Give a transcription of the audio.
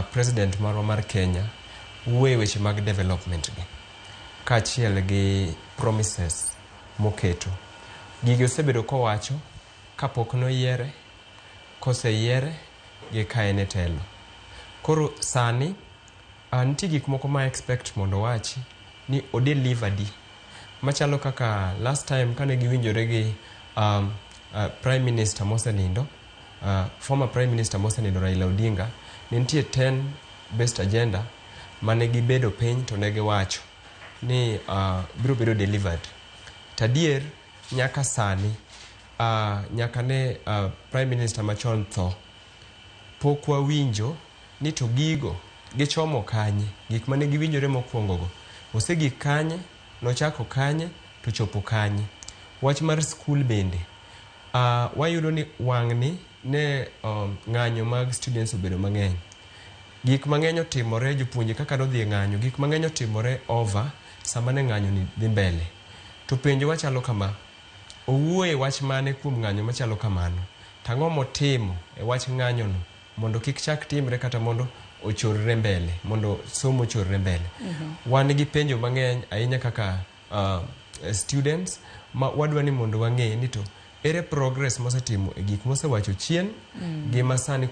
President marwa mar Kenya wuoye e weche mag development gi kaachiel gi promises moketo. Gigi osebedo kowacho kapok noyiere, koseyiere gi ka en e telo. Koro sani nitie gik moko ma expect mondo owachi ni o deliver di. Machalo kaka last time kane giwinjore gi Prime Minister mosenindo, former Prime Minister mosenindo Raila Odinga, ne nitie 10 best agenda mane gibedo piny to ne giwacho ni biro bedo delivered. To adier nyaka sani, nyaka ne Prime Minister machon tho, pok wawinjo ni to gigo gichomo kanye, gik mane giwinjore mokwongo go osegik kanye, nochako kanye to chopo kanye. Wach mar skul bende, wayudo ni wang'ni ne ng'anyo mag students obedo mang'eny. Gik mang'eny otimore, jopuonje kaka nodhi e ng'anyo, gik mang'eny otimore over sama ne ng'anyo ni dhi mbele. To penjo wachalo kama, owuoye wach mane kuom ng'anyo machalo kamano? To ang'o motimo e wach ng'anyo no mondo kik chak timre kata mondo ochorre mbele, mondo somo ochorre mbele. Wan gi penjo mang'eny ahinya kaka students ma wadwa ni mondo wang'e ni to ere progress mosetimo e gik mosewacho chien gi ma sani.